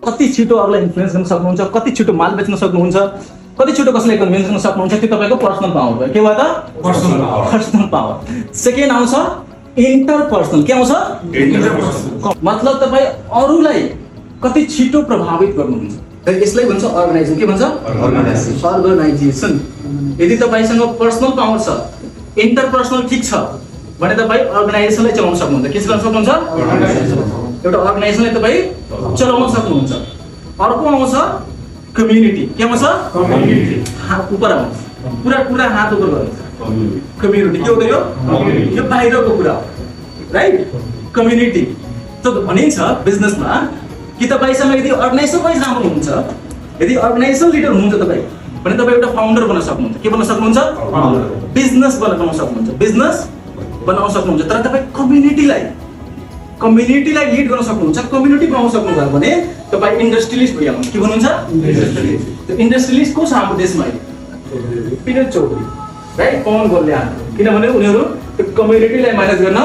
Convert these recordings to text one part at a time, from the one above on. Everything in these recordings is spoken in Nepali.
कति छिटो अरूलाई इन्फ्लुएन्स गर्न सक्नुहुन्छ, कति छिटो माल बेच्न सक्नुहुन्छ, कति छिटो कसैलाई कन्भिन्स गर्न सक्नुहुन्छ, त्यो तपाईँको पर्सनल पावर भयो। के भयो त? Personal power. सेकेन्ड आउँछ इन्टरपर्सनल। के आउँछ? मतलब तपाईँ अरूलाई कति छिटो प्रभावित गर्नुहुन्छ, यसलाई भन्छ अर्गनाइजेसन। के भन्छ? अर्गनाइजेसन। यदि तपाईँसँग पर्सनल पावर छ, इन्टरपर्सनल ठिक छ भने तपाईँ अर्गनाइजेसनलाई चलाउन सक्नुहुन्छ। के चलाउन सक्नुहुन्छ? एउटा अर्गनाइजेसनलाई तपाईँ चलाउन सक्नुहुन्छ। अर्को आउँछ कम्युनिटी। के आउँछ? हात ऊपर आउँछ, पुरा हात ऊपर गर्नुहुन्छ। कम्युनिटी के हो त? यो बाहिरको कुरा हो, राइट? कम्युनिटी त भनिन्छ बिजनेसमा कि तपाईँसँग यदि अर्गनाइजेसन वाइज राम्रो हुन्छ, यदि अर्गनाइजेसन लिडर हुनुहुन्छ तपाईँ भने तपाईँ एउटा फाउन्डर बन्न सक्नुहुन्छ। के बन्न सक्नुहुन्छ? बिजनेस बनाउन सक्नुहुन्छ, बिजनेस बनाउन सक्नुहुन्छ। तर तपाईँ कम्युनिटीलाई लिड गर्न सक्नुहुन्छ, कम्युनिटी बनाउन सक्नुभयो भने तपाईँ इन्डस्ट्रियलिस्ट भइहाल्नुहुन्छ। के भन्नुहुन्छ? त्यो इन्डस्ट्रियलिस्ट को छ हाम्रो देशमा? विनोद चौधरी, राइट? पवन गोलेयान। किनभने उनीहरू त्यो कम्युनिटीलाई म्यानेज गर्न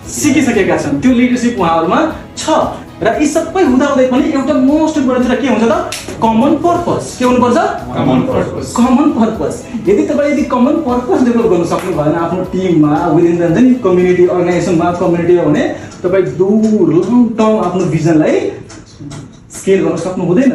सिकिसकेका छन्, त्यो लिडरसिप उहाँहरूमा छ। र यी सबै हुँदाहुँदै पनि एउटा मोस्ट इम्पोर्टेन्ट कुरा के हुन्छ त? Common purpose. के हुनुपर्छ? Common purpose. यदि तपाईँ कमन पर्पस डेभलप गर्न सक्नु भएन आफ्नो टिममा, विदिन द कम्युनिटी अर्गनाइजेसनमा, कम्युनिटीमा भने तपाईँ दूर लङ टर्म आफ्नो भिजनलाई स्केल गर्न सक्नु हुँदैन।